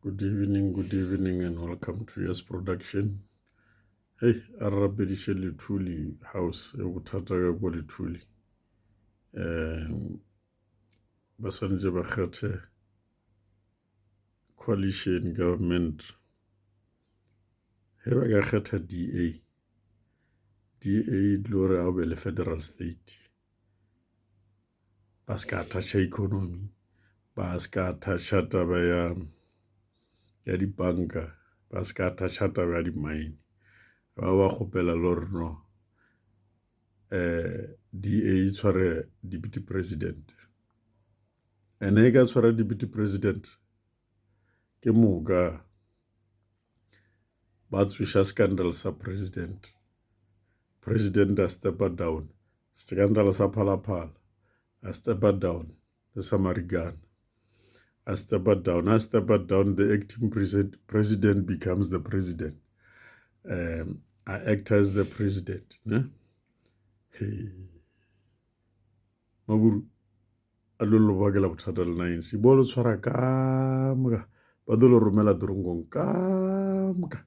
Good evening and welcome to Yes Production. Hey, a re rapediše Lethuli House e bothata ka ko Lethuli. Ba swanetše ba kgethe coalition government. Ge ba ka kgetha DA, DA e tlo re a o be le federal state. Ba se ka toucha economy, ba se ka toucha taba ya dibanka, ba se ka toucha taba ya di-mine. Ba ba kgopela le gore no DA e tshware deputy president. Ene e ka tshwara deputy president ke moka ba tsoša scandal sa president. President a stepa down. Scandal sa Phalaphala a stepa down le sa Marikana a stepa down. A stepa down, the acting president becomes the president. A act as the president. Ne? Hey. Maburu a lo lo bakela bothata le ANC. Bo le tshwara ka moka ba tlo le romela toronkong ka moka.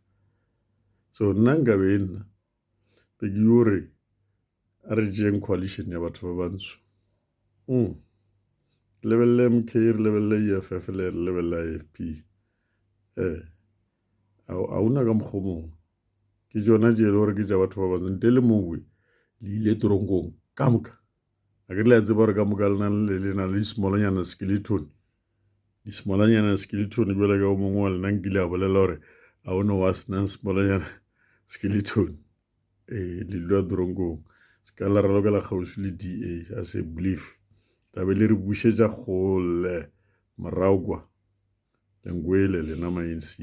So nna nkabe e nna be ke yo re a re tšeeng coalition ya batho ba bantsho. Lebelele MK, re lebelele EFF, le re lebelele IFP. A una ka mokgwa o mongwe. Ke tšona tše e le gore ke tša batho ba bantsho. Ntle le mowe le ile toronkong ka moka. A ke le a tseba gore ka moka le na le di-smallanyana skeleton. Di-smallanyana skeleton bjalo ka o mongwe wa lena nkile a bolela gore a one wa senang smallanyana skeleton. Ee, le dula toronkong. Se ka la ralokela kgauswi le DA a se believe. Tlabe le re bušetša kgole morago kwa. Le nkwele lena ma ANC.